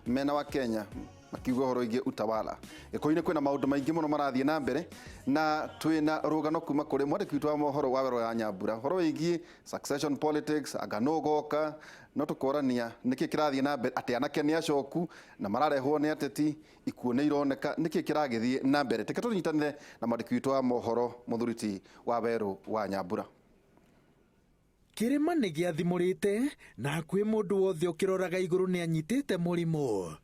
Mena wa Kenya makiuga ũhoro wĩgiĩ utawala. Gĩkũyũ-inĩ kwĩna maũndũ maingĩ mũno marathiĩ na mbere na twĩna rũgano kuma kũrĩ mwandĩki witũ wa mohoro wa Wero ya Nyambura ũhoro wĩgiĩ succession politics, anga nũ ũgoka, no tũkorania nĩkĩ kĩrathiĩ na mbere, atĩ anake nĩ acoku na mararehwo nĩ ateti, ikuũ nĩ ironeka, nĩkĩ kĩragĩthiĩ na mbere. Reke tũnyitanĩre na mwandĩki witũ wa mohoro mũthuri ti wa Werũ wa Nyambura. Kĩrĩma nĩ gĩathimũrĩte na hakuhĩ mũndũ wothe ũkĩroraga igũrũ nĩ anyitĩte mũrimũ.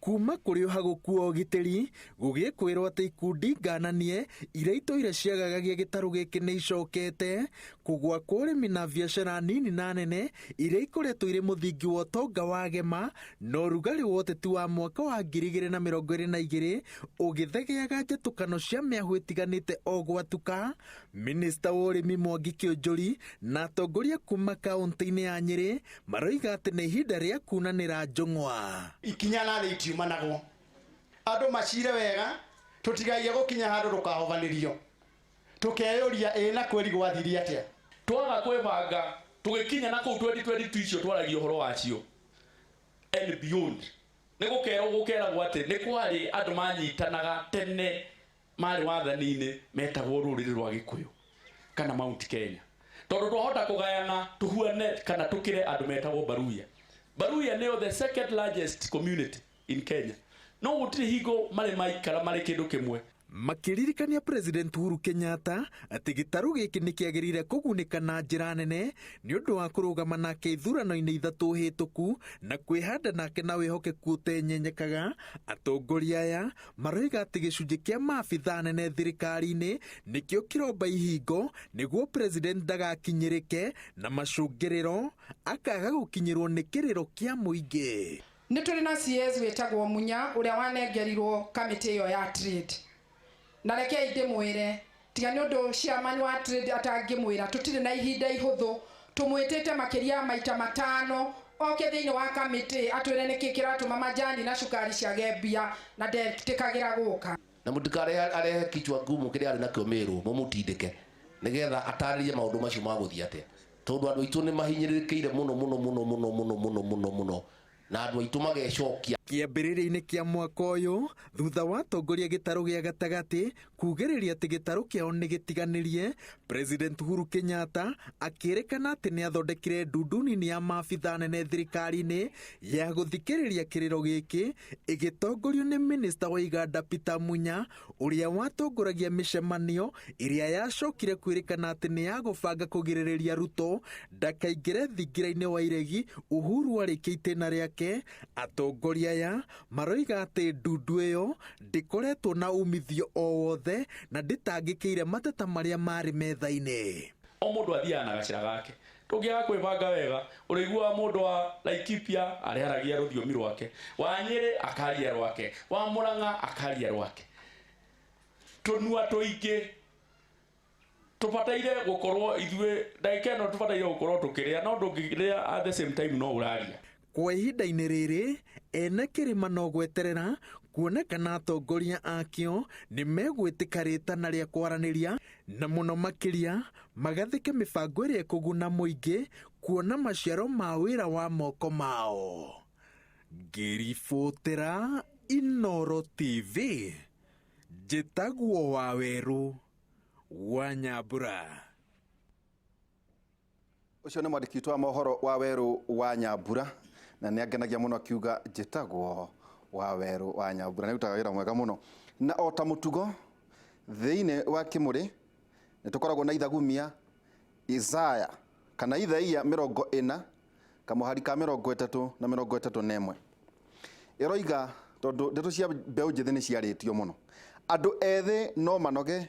Kuma kũrĩ ũhagũku wa ũgitĩri gũgĩkwĩrwo atĩ ikundi ngananie iria itũire ciagagagia gĩtarũ gĩkĩ nĩ icokete, kũgwa kwa ũrĩmi na biacara nini na nene iria ikoretwo irĩ mũthingi wa ũtonga wa Gema na ũrugarĩ wa ũteti wa mwaka wa 2022 ũgĩthegeaga njatũkano cia mĩahũ ĩtiganĩte o gwatuka. Minista wa ũrĩmi Mwangi Kĩũnjũri na atongoria kuma kaũntĩ-inĩ ya Nyĩrĩ maroiga atĩ nĩ ihinda rĩa kunanĩra njũng'wa. Ikinya na thĩ itiumanagwo, andũ macire wega, tũtigaige gũkinya handũ tũkahobanĩrio tũkeyũria ĩ na kweri gwathire atĩa. Twaga kwĩbanga tũgĩkinya na kũu 2022 icio twaragia ũhoro wacio and beyond, nĩ gũkerwo gũkeragwo atĩ nĩ kwarĩ andũ manyitanaga tene marĩ wathani-inĩ metagwo rũrĩrĩ rwa Gĩkũyũ kana Mount Kenya, tondũ twahota kũgayana tũhuane kana tũkĩre andũ metagwo Baruya. Baruya nĩo the second largest community in Kenya, no gũtirĩ hingo marĩ maikara marĩ kĩndũ kĩmwe. Makĩririkania President Uhuru Kenyatta atĩ gĩtarũ gĩkĩ nĩ kĩagĩrĩire kũgunĩka na njĩra nene nĩ ũndũ wa kũrũgama nake ithurano-inĩ ithatũ hĩtũku na kwĩhanda nake na wĩhokeku ũtenyenyekaga. Atongoria aya maroiga atĩ gĩcunjĩ kĩa maabithaa nene thirikari-inĩ nĩkĩo kĩromba ihingo nĩguo president ndagakinyĩrĩke na macũngĩrĩro akaga gũkinyĩrwo nĩ kĩrĩro kĩa mũingĩ. Nĩ tũrĩ na CS wĩtagwo Munya ũrĩa wanengerirwo kamĩtĩ ĩyo ya trade, na rekei ndĩmwĩre, tiga nĩ ũndũ chairman wa trade atangĩmwĩra, tũtirĩ na ihinda ihũthũ. Tũmwĩtĩte makĩria ya maita matano oke thĩinĩ wa kamĩtĩ atwĩre nĩkĩ kĩratũma majani na cukari ciage mbia, na ndetĩkagĩra gũka. Na mũtikarehe arehe kichwa ngumu kĩrĩa arĩ nakĩo Meru, mũmũtindĩke nĩgetha atarĩrie maũndũ macio magũthiĩ atĩa, tondũ andũ aitũ nĩ mahinyĩrĩrĩkĩire mũno mũno mũno mũno mũno mũno mũno mũno, na andũ aitũ magecokia. Kĩambĩrĩria-inĩ kĩa mwaka ũyũ, thutha wa atongoria gĩtarũ gĩa gatagatĩ kugĩrĩria atĩ gĩtarũ kĩao nĩ gĩtiganĩrie, President Uhuru Kenyatta akĩrĩkana atĩ nĩ athondekire ndundu nini ya maabithaa nene thirikari-inĩ ya gũthikĩrĩria kĩrĩro gĩkĩ, ĩgĩtongorio nĩ minista wa iganda Peter Munya, ũrĩa watongoragia mĩcemanio ĩrĩa yacokire kwĩrĩkana atĩ nĩ ya gũbanga kũgirĩrĩria Ruto ndakaingĩre thingira-inĩ wa iregi Uhuru arĩkia itĩna rĩake. Atongoria aya maroiga atĩ ndundu ĩyo ndĩkoretwo na umithio o wothe na ndĩtangĩkĩire mateta marĩa marĩ metha-inĩ. O mũndũ athiaga na gacĩra gake. Tũngĩaga kwĩbanga wega, ũrĩiguaga mũndũ wa Laikipia arĩaragia rũthiomi rwake, wa Nyĩrĩ akaria rwake, wa Mũrang'a akaria rwake. Tũnua tũingĩ tũbataire gũkorwo ithuĩ ndagĩka ĩno tũbataire gũkorwo tũkĩrĩa, no ndũngĩrĩa at the same time no ũraria. Kwa ihinda-inĩ rĩrĩ, ene kĩrĩma no gweterera kuona kana atongoria akĩo nĩ megwĩtĩka rĩtana rĩa kwaranĩria na mũno makĩria magathĩke mĩbango ĩrĩa ĩkũguna mũingĩ kuona maciaro ma wĩra wa moko mao. Ngĩribotera Inooro TV, njĩtagwo Wawerũ wa Nyambura. Ũcio nĩ mwandĩki witũ wa mohoro wa Werũ wa Nyambura, na nĩ angenagia mũno akiuga njĩtagwo wa Werũ wa Nyambura. Nĩ arutaga wĩra mwega mũno. Na o ta mũtugo thĩinĩ wa kĩmũrĩ nĩ tũkoragwo na ithagumia Isaya kana Ithaia 40 kamũhari ka 31 31. Ĩroiga tondũ ndeto cia mbeũ njĩthĩ nĩ ciarĩtio mũno, andũ ethĩ no manoge,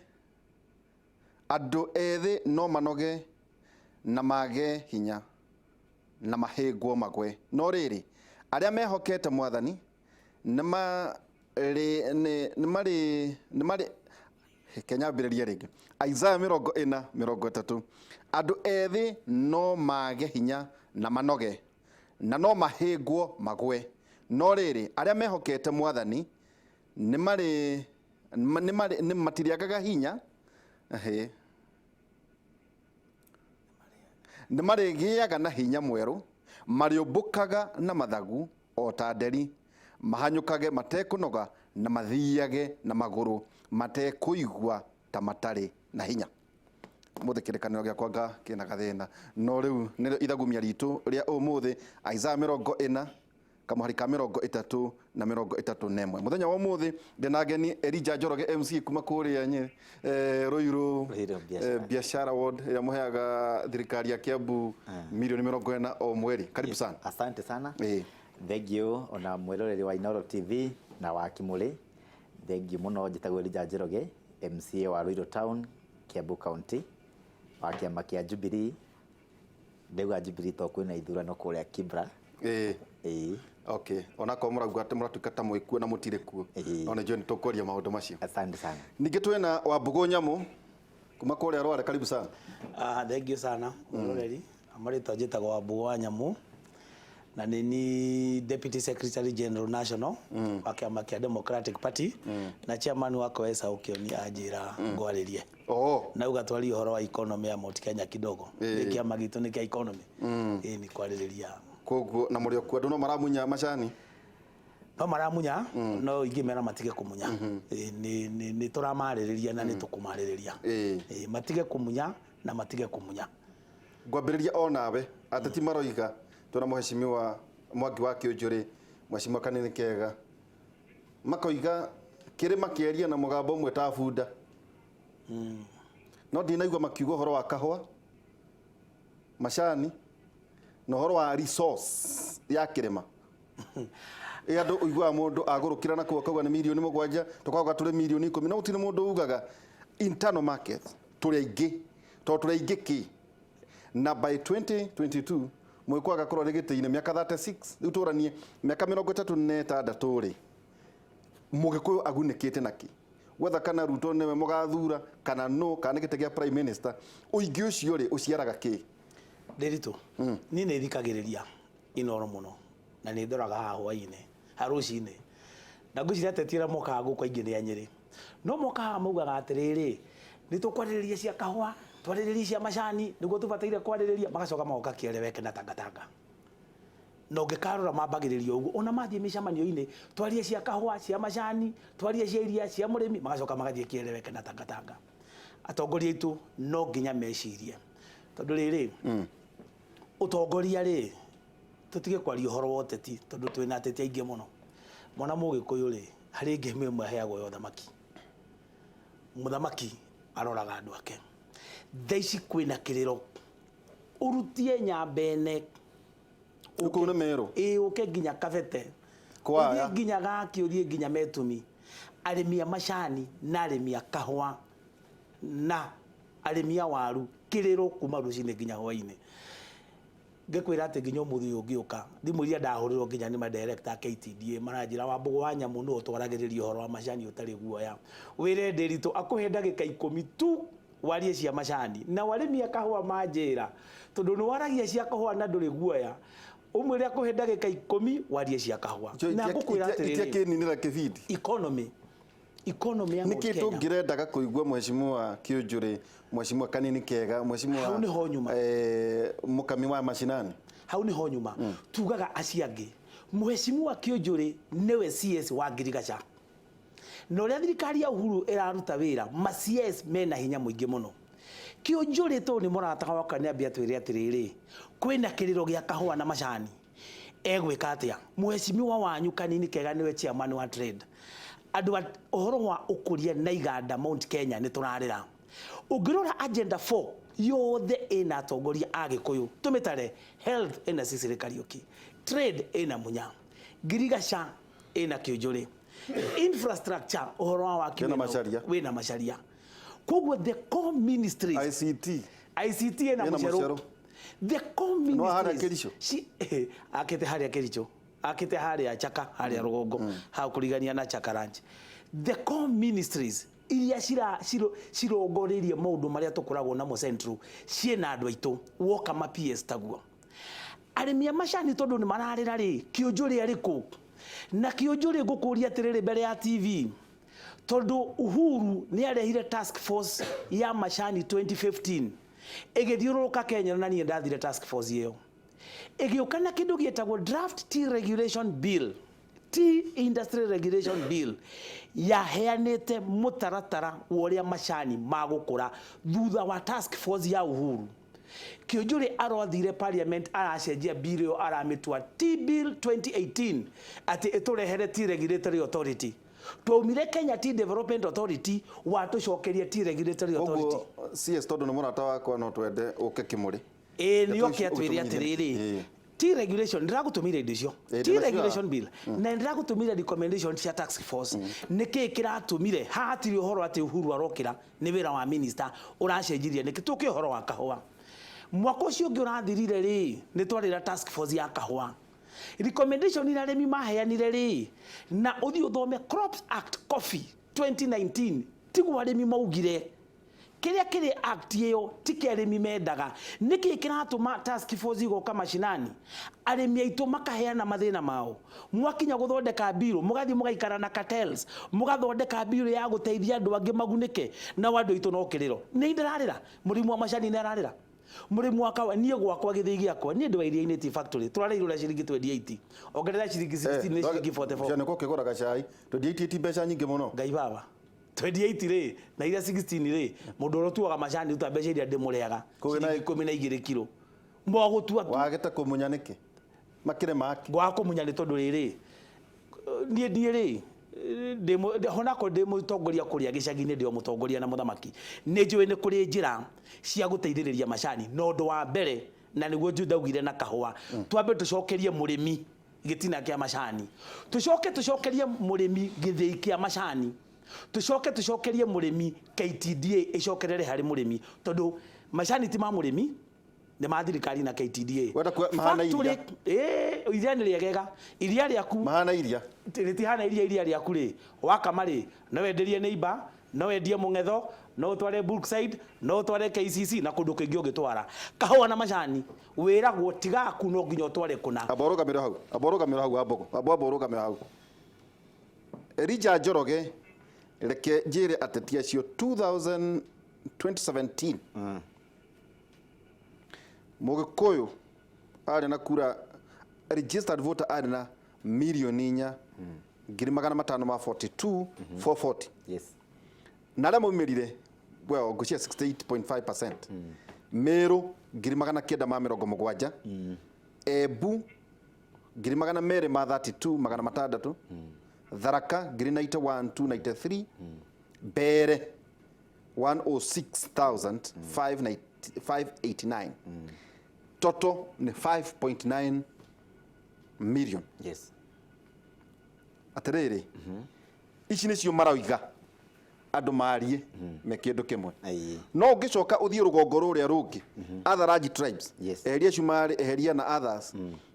andũ ethĩ no manoge na mage hinya na mahĩngwo magwe, no rĩrĩ, arĩa mehokete Mwathani nĩ marĩ nĩ marĩ nĩ marĩ reke nyambĩrĩrie rĩngĩ. Isaya 40:30, andũ ethĩ no mage hinya na manoge na no mahĩngwo magwe, no rĩrĩ, arĩa mehokete Mwathani nĩ marĩ nĩ marĩ nĩ matirĩagaga hinya, hĩ, nĩ marĩgĩaga na hinya mwerũ, marĩũmbũkaga na mathagu o ta nderi. Mahanyũkage matekũnoga na mathiage na magũrũ matekũigua ta matarĩ na hinya. Mũthĩ kĩrĩkanĩro gĩakwa nga kĩna gathĩna, no rĩu nĩrĩo ithagumia ritũ rĩa ũmũthĩ, Isaiah 40 kamũhari ka 31. Mũthenya wa ũmũthĩ ndĩna ageni Elijah Njoroge MC kuma kũrĩa Nyĩrĩ, Ruiru. Ruiru Biashara. Biashara Ward ĩrĩa mũheaga thirikari ya Kiambu milioni 40 o mweri. Karibu sana. Asante sana. Ĩĩ. Thank you ona mwĩroreri wa Inooro TV na wa Kimuli. Thank you mũno. Njĩtagwo Elijah Njoroge, MCA wa Ruiru Town, Kiambu County, wa kĩama kĩa Jubilee. Ndauga Jubilee to kwĩna ithurano kũrĩa Kibra. Ĩĩ. Okay, onakorwo mũrauga atĩ mũratuĩka ta mwĩkuo na mũtirĩ kuo. Ĩĩ. No nĩ njũĩ nĩ tũkwaria maũndũ macio. Asante sana. Ningĩ twĩna Wambũgũ Nyamũ kuma kũrĩa Rware. Karibu sana. Ah, thank you sana mwĩroreri. Marĩtwa njĩtagwo Wambũgũ wa Nyamũ na nĩ ni Deputy Secretary General National wa kĩama kĩa Democratic Party na chairman wakwa Esau Kĩoni anjĩra ngwarĩrie. Nauga twarie ũhoro wa economy ya Mount Kenya kidogo. Nĩ kĩama gitũ nĩ kĩa economy. Ĩĩ, nĩ kwarĩrĩria. Koguo na mũrĩ o kuo, andũ no maramunya macani? No maramunya, no ingĩmera matige kũmunya. Ĩĩ, nĩ tũramarĩrĩria na nĩ tũkũmarĩrĩria. Ĩĩ, matige kũmunya na matige kũmunya. Ngwambĩrĩria o nawe. Ateti maroiga twĩna mũhecimiwa Mwangi wa Kĩũnjũrĩ, mheshimiwa Kanini Kega, makoiga kĩrĩma kĩaria na mũgambo ũmwe ta bunda, no ndinaigua makiuga ũhoro wa kahũa, macani na ũhoro wa resource ya kĩrĩma. Ĩ andũ ũiguaga mũndũ agũrũkĩra na kũu akauga nĩ mirioni 7, tũkauga tũrĩ mirioni 10, no gũtirĩ mũndũ ugaga internal market tũrĩ aingĩ, tondũ tũrĩ aingĩ kĩ na by 2022 mwĩkũ agakorwo arĩ gĩtĩ-inĩ mĩaka 36. Rĩu tũranie mĩaka 36 rĩ, mũgĩkũyũ agunĩkĩte nakĩ? Gwetha kana Ruto nĩwe mũgathura kana no kana nĩ gĩtĩ gĩa prime minister, ũingĩ ũcio rĩ ũciaraga kĩ? Ndĩritũ, niĩ nĩ thikagĩrĩria Inooro mũno na nĩ ndoraga haha hwainĩ ha rũcinĩ, na ngwĩciria ateti arĩa mokaga gũkũ aingĩ nĩ a Nyĩrĩ, no moka haha maugaga atĩrĩrĩ, nĩ tũkwarĩrĩria cia kahũa, twarĩrĩrie cia macani, nĩguo tũbataire kwarĩrĩria, magacoka magoka kĩeleweke na tangatanga. Na ũngĩkarora mambagĩrĩria ũguo ona mathiĩ mĩcemanio-inĩ, twarie cia kahũa, cia macani, twarie cia iria, cia mũrĩmi, magacoka magathiĩ kĩeleweke na tangatanga. Atongoria aitũ no nginya mecirie, tondũ rĩrĩ, ũtongoria rĩ, tũtige kwaria ũhoro wa ũteti tondũ twĩna ateti aingĩ mũno. Mwana mũgĩkũyũ rĩ, harĩ ngemi ĩmwe aheagwo ya ũthamaki. Mũthamaki aroraga andũ ake. Thaa ici kwĩna kĩrĩro, ũrutie Nyambene. Kũu nĩ Meru. Ĩĩ, ũke nginya Kabete. Kwaya. Ũthiĩ nginya Gaki, ũthiĩ nginya Metumi. Arĩmi a macani na arĩmi a kahũa na arĩmi a waru, kĩrĩro kuma rũcinĩ nginya hwainĩ. Ngĩkwĩra atĩ nginya ũmũthĩ ũyũ ũngĩũka, thimũ iria ndahũrĩrwo nginya nĩ ma director a KTDA maranjĩra, Wambũgũ wa Nyamũ nĩwe ũtwaragĩrĩria ũhoro wa macani ũtarĩ guoya. Wĩre Ndĩritũ akũhe ndagĩka 10 tu warie cia macani. Na arĩmi a kahũa manjĩra, tondũ nĩ waragia cia kahũa na ndũrĩ guoya, ũmwĩre akũhe ndagĩka 10 warie cia kahũa. Na ngũkwĩra atĩrĩrĩ, Itiakĩninĩra kĩbindi. Economy ya Mount Nĩkĩ Kenya. tũngĩrendaga kũigua mheshimiwa Kĩũnjũrĩ, mheshimiwa Kanini Kega, mheshimiwa Hau nĩho nyuma. Mũkami wa mashinani? Hau nĩho nyuma. Tugaga acio angĩ, mheshimiwa Kĩũnjũrĩ nĩwe CS wa ngirigaca, na ũrĩa thirikari ya Uhuru ĩraruta wĩra, ma CS mena hinya mũingĩ mũno. Kĩũnjũrĩ tondũ nĩ mũrata wakwa, nĩ ambia twĩre atĩrĩrĩ, kwĩna kĩrĩro gĩa kahũa na macani, egwĩka atĩa? Mheshimiwa wanyu Kanini Kega nĩwe chairman wa trade. Andũ a ũhoro wa ũkũria na iganda Mount Kenya nĩ tũrarĩra. Ũngĩrora agenda 4 yothe ĩna atongoria a Gĩkũyũ, tũmĩtare: health ĩna Sicily Kariũki, trade ĩna Munya, ngirigaca ĩna Kĩũnjũrĩ, infrastructure, ũhoro wa waki Wĩna Macharia. Wĩna Macharia. Koguo the core ministries, ICT. ICT ĩna Ĩna Mũcerũ. Mũcerũ. The core No harĩa ministries Kericho? Akĩte harĩa Kericho, akĩte harĩa Chaka, harĩa rũgongo hau kũrigania na Chaka Ranch. The core ministries iria cirongoreirie maũndũ marĩa tũkoragwo namo central ciĩna andũ aitũ. Woka ma PS taguo, arĩmi a macani tondũ nĩ mararĩra rĩ, Kĩũnjũrĩ arĩ kũ? Na Kĩũnjũrĩ ngũkũria atĩrĩrĩ mbere ya TV, tondũ Uhuru nĩ arehire task force ya macani 2015 ĩgĩthiũrũrũka Kenya, na niĩ ndathire task force ĩyo, ĩgĩũka na kĩndũ gĩtagwo draft tea regulation bill. Tea Industry Regulation Bill yaheanĩte mũtaratara wa ũrĩa macani magũkũra thutha wa task force ya Uhuru. Kiunjuri arothire parliament aracenjia bill ĩyo, aramĩtua Tea Bill 2018 atĩ ĩtũrehere Tea Regulatory Authority. Twaumire Kenya Tea Development Authority, watũcokeria Tea Regulatory Authority. Koguo CS, tondũ nĩ mũrata wakwa, no twende ũke Kĩmũrĩ. Ĩĩ, nĩ Ndeto oke ici atwĩre ũgĩtũmenyithie. atĩrĩrĩ, tea regulation ndĩragũtũmĩire indo icio, Ĩĩ, tea ndĩnacio. regulation bill, na ndĩragũtũmĩire recommendation cia task force. Nĩ kĩĩ kĩratũmire haha hatirĩ ũhoro atĩ Uhuru arokĩra nĩ wĩra wa minister ũracenjirie nĩkĩ? Tũke ũhoro wa kahũa. Mwaka ũcio ũngĩ ũrathirire rĩ, nĩ twarĩ na task force ya kahũa, recommendation iria arĩmi maheanire rĩ, na ũthiĩ ũthome Crops Act Coffee 2019, tiguo arĩmi maugire kĩrĩa kĩrĩ act ĩyo ti kĩa arĩmi mendaga. Nĩkĩ kĩratũma task force igoka macinani, arĩmi aitũ makaheana mathĩna mao? Mwakinya gũthondeka mbirũ, mũgathiĩ mũgaikara na cartels, mũgathondeka mbirũ ya gũteithia andũ angĩ magunĩke, nao andũ aitũ no kĩrĩro. Nĩ ndĩrarĩra mũrĩmi wa macani, nĩ ararĩra mũrĩmi wa kawa. Niĩ gwakwa gĩthĩi gĩakwa, niĩ ndĩ wa Iria-inĩ Tea Factory, tũrarĩirwo na ciringi 28, ongerera ciringi 16 nĩ ciringi 44. Nĩ kũkĩgũra gacai 28 ti mbeca nyingĩ mũno. Ngai baba, 28 rĩ, na iria 16 rĩ, mũndũ ũrĩa ũtuaga macani ruta mbeca iria ndĩmũrĩaga. Kũgĩ na- Ciringi 12 kiro mwagũtua tu. Wagĩte kũmunya nĩkĩ makĩrĩ make? Ngwaga kũmunya nĩ tondũ rĩrĩ, niĩ rĩ, honako ndĩ mũtongoria kũrĩa gĩcagi-inĩ, ndĩ o mũtongoria na mũthamaki, nĩ njũĩ nĩ kũrĩ njĩra cia gũteithĩrĩria macani. Na ũndũ wa mbere, na nĩguo ndaugire na kahũa, twambe tũcokerie mũrĩmi gĩtina kĩa macani, tũcoke tũcokerie mũrĩmi gĩthĩi kĩa macani, tũcoke tũcokerie mũrĩmi KTDA ĩcokerere harĩ mũrĩmi, tondũ macani ti ma mũrĩmi, nĩ ma thirikari na KTDA. Wenda kuga mahana iria? Ĩĩ, iria nĩ rĩegega, iria rĩaku. Mahana iria. Rĩtihana iria. Iria rĩaku rĩ, wakama rĩ, no wenderie neighbor, no wendie mũng'etho, no ũtware Brookside, no ũtware KCC na kũndũ kũingĩ ũngĩtwara. Kahũa na macani wĩragwo tigaku, no nginya ũtware kũna. Amba ũrũgamĩre hau, amba ũrũgamĩre hau, Wambogo, amba ũrũgamĩre hau. Elijah Njoroge, reke njĩre ateti acio 2000 2017 Mũgĩkũyũ arĩ na kura, registered voter arĩ na 4,542,440. Na arĩa maumĩrire, well, ngũcia 68.5%. Meru 970,000, Embu 232,600, Tharaka 91,293, Mbere 106,589, total nĩ 5.9 million. Atĩrĩrĩ, ici nĩcio maroiga andũ marie me kĩndũ kĩmwe. No ũngĩcoka ũthiĩ rũgongo rũrĩa rũngĩ, other large tribes, eheria Cumarĩ, eheria na others,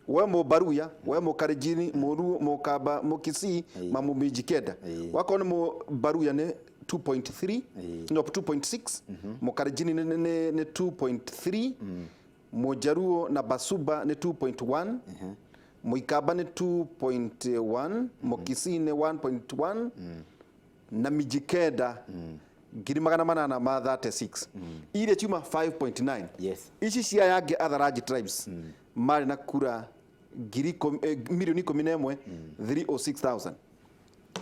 we Mũbaruya, we Mũkalenjini, Mũluo, Mũkamba, Mũkisii, Mamũmijikenda, wakorwo nĩ Mũbaruya nĩ 2.3, no 2.6, Mũkalenjini nĩ 2.3, Mũjaruo na Basuba nĩ 2.1, Mũikamba nĩ 2.1, Mũkisii nĩ 1.1, na Mijikenda 836,000, iria ciuma 5.9. Ici cia yangĩ, other large tribes, marĩ na kura 11,306,000,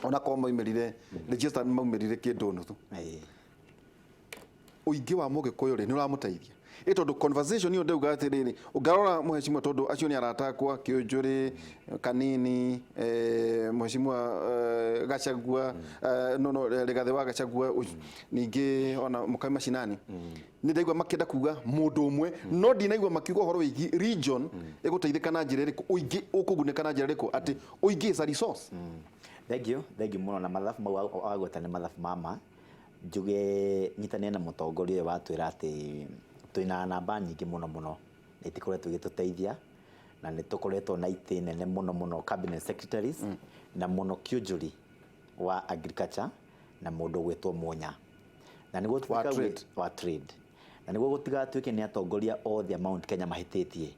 onakorwo maumĩrire registered maumĩrire kĩndũ nuthu. Ũingĩ wa Mũgĩkũyũ rĩ, nĩ ũramũteithia ĩ? Tondũ conversation ĩyo ndauga atĩrĩrĩ, ũngarora mũhecimua, tondũ acio nĩ arata akwa, Kĩũnjũrĩ Kanini, mũhecimua Gachagua, no Rigathĩ wa Gachagua, ningĩ ona Mũkami Mashinani, nĩ ndaigua makĩenda kuga mũndũ ũmwe, no ndinaigua makiuga ũhoro wĩgiĩ region ĩgũteithĩka na njĩra ĩrĩkũ, ũingĩ ũkũgunĩka na njĩra ĩrĩkũ, atĩ ũingĩ is a resource. Thank you, thank you mũno. Na mathabu mau wagweta nĩ mathabu mama njuge nyitanĩre na mũtongoria ũyũ watwĩra atĩ twĩna namba nyingĩ mũno mũno na itikoretwo igĩtũteithia, na nĩ tũkoretwo na itĩ nene mũno mũno, cabinet secretaries, na mũno Kiunjuri wa agriculture na mũndũ ũgwĩtwo Munya na nĩguo Wa trade. Wa trade. Na nĩguo gũtigatuĩke nĩ atongoria othe a Mount Kenya mahĩtĩtie,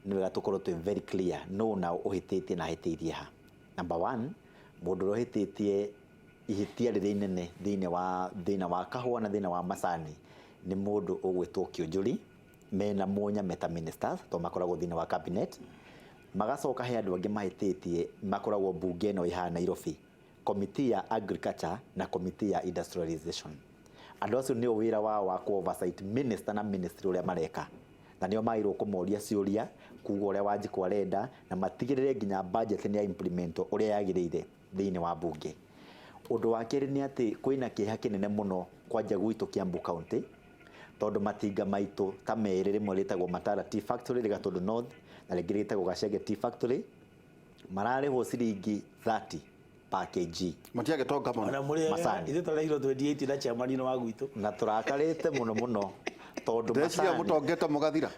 nĩ wega tũkorwo twĩ very clear no na ũhĩtĩtie na ahĩtĩirie ha. Number one, mũndũ ũrĩa ũhĩtĩtie ihĩtia rĩrĩa inene thĩinĩ wa thĩna wa kahũa na thĩna wa macani nĩ mũndũ ũgwĩtwo Kiunjuri mena Munya meta ministers, tondũ makoragwo thĩinĩ wa cabinet. Magacoka he andũ angĩ mahĩtĩtie makoragwo mbunge ĩno ĩhaha Nairobi, committee ya agriculture na committee ya industrialization. Andũ acio nĩo wĩra wao wa ku oversight minister na ministry ũrĩa mareka, na nĩo magĩrĩirwo kũmoria ciũria kuga ũrĩa Wanjikũ arenda, na matigĩrĩre nginya budget nĩ ya implement ũrĩa yagĩrĩire thĩinĩ wa mbunge. Ũndũ wa kerĩ nĩ atĩ kwĩna kĩeha kĩnene mũno kwanja gwitũ Kiambu County, tondũ matinga maitũ ta merĩ, rĩmwe rĩtagwo Matara Tea Factory rĩ Gatũndũ North na rĩngĩ rĩtagwo Gacenge Tea Factory, mararĩhwo ciringi 30 per kg. Matiagĩtonga mũno. Ona mũrĩ Macani. ithuĩ tũrarehirwo 28 na chairman wa gwitũ. Na tũrakarĩte mũno mũno tondũ Ndeciria macani mũtongete mũgathira.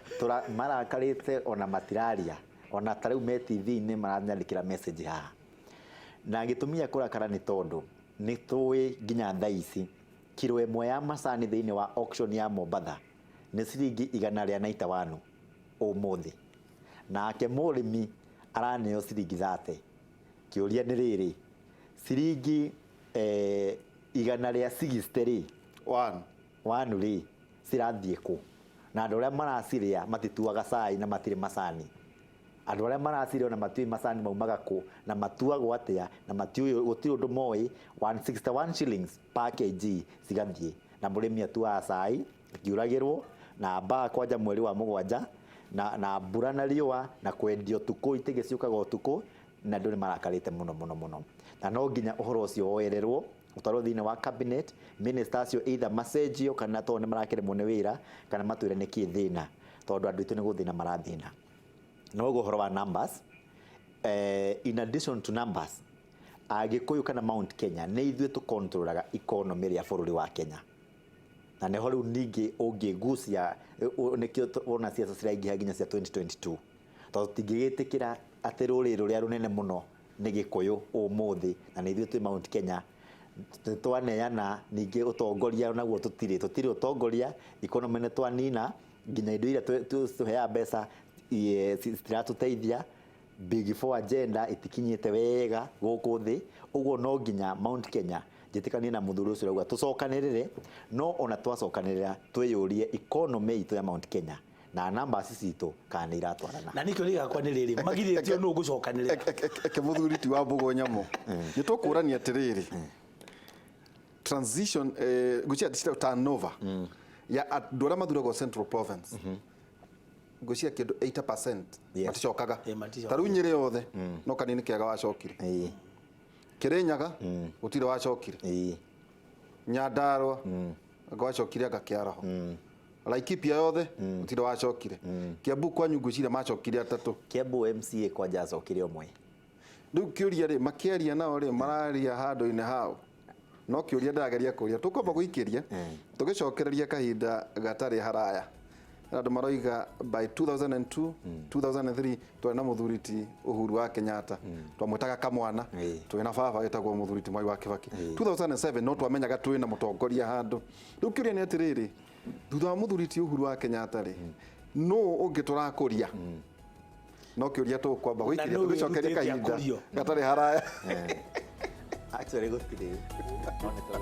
Marakarĩte ona matiraria, ona ta rĩu me TV-inĩ maranyandĩkĩra message haha. Na gĩtũmi gĩa kũrakara nĩ tondũ nĩ tũĩ nginya thaa ici kiro ĩmwe ya macani thĩinĩ wa auction ya Mombatha nĩ ciringi 191 ũmũthĩ, nake mũrĩmi araneo ciringi 30. Kĩũria nĩ rĩrĩ, ciringi 160 rĩ, One. Wanu rĩ, cirathiĩ kũ? Na andũ arĩa maracirĩa matituaga cai na matirĩ macani. Andũ arĩa maracirĩa ona matiũĩ macani maumaga kũ na matuagwo atĩa, na matiũĩ, gũtirĩ ũndũ moĩ. 161 shillings per kg cigathiĩ, na mũrĩmi atuaga cai akiuragĩrwo na mbaa kwanja mweri wa mũgwanja na mbura na riũa na kwendio ũtukũ, itĩgĩ ciũkaga ũtukũ, na andũ nĩ marakarĩte mũno mũno mũno, na no nginya ũhoro ũcio woererwo ũtwarwo thĩinĩ wa cabinet. Minister acio either macenjio kana tondũ nĩ marakĩremwo nĩ wĩra, kana matwĩre nĩkĩ thĩna, tondũ andũ aitũ nĩ gũthĩna marathĩna. Noguo ũhoro wa numbers, in addition to numbers, Agĩkũyũ kana Mount Kenya nĩ ithuĩ tũkontrolaga economy ya bũrũri wa Kenya, na nĩho rĩu ningĩ ũngĩgucia nĩkĩo wona ciaca ciraingĩha nginya cia 2022, tondũ tũtingĩgĩtĩkĩra atĩ rũrĩrĩ rũrĩa rũnene mũno nĩ Gĩkũyũ ũmũthĩ, na nĩ ithuĩ twĩ Mount Kenya twaneana ningĩ ũtongoria naguo tũtirĩ ũtongoria, economy nĩ twanina, nginya indo iria tũheaga mbeca citiratũteithia, Big Four agenda itikinyĩte wega gũkũ thĩ. Ũguo no nginya Mount Kenya njĩtĩkanie na mũthuri ũcio ũrauga tũcokanĩrĩre, no ona twacokanĩrĩra twĩyũrie economy itũ ya Mount Kenya na numbers citũ kana nĩ iratwarana. Na nĩkĩo gĩakwa nĩ rĩrĩ magirĩtio nũ gũcokanĩrĩra. Eke mũthuri ti wa mbũgũ nyamũ, nĩ tũkũrania atĩrĩrĩ, transition ngwĩciria cita turnover ya andũ arĩa mathuragwo Central Province, ngwĩciria kĩndũ 80% maticokaga. Maticokaga. Ta rĩu Nyĩrĩ yothe no kanini kĩaga wacokire. Kĩrĩnyaga gũtirĩ wacokire. Nyandarua anga wacokire anga Kĩaraho. Laikipia yothe gũtirĩ wacokire. Kiambu kwanyu ngwĩciria macokire atatũ. Kiambu MCA kwanja acokire ũmwe. Rĩu kĩũria rĩ, makĩaria nao rĩ, mararia handũ-inĩ hao, no kĩũria ndĩrageria kũria tũkwamba gũikĩria tũgĩcokereria kahinda gatarĩ haraya. Andũ maroiga by 2002 2003 twarĩ na mũthuri ti Uhuru wa Kenyatta, twamwĩtaga kamwana, twĩ na baba wĩtagwo mũthuri ti Mwai wa Kibaki. 2007 no twamenyaga twĩ na mũtongoria handũ. Rĩu kĩũria nĩ atĩrĩrĩ, thutha wa mũthuri ti Uhuru wa Kenyatta rĩ, nũ ũngĩ tũrakũria? No kĩũria tũkwamba gũikĩria nũ tũgĩcokeria wĩrutĩte kahinda akũrio? gatarĩ haraya. Actually gũtirĩ, no nĩ tũra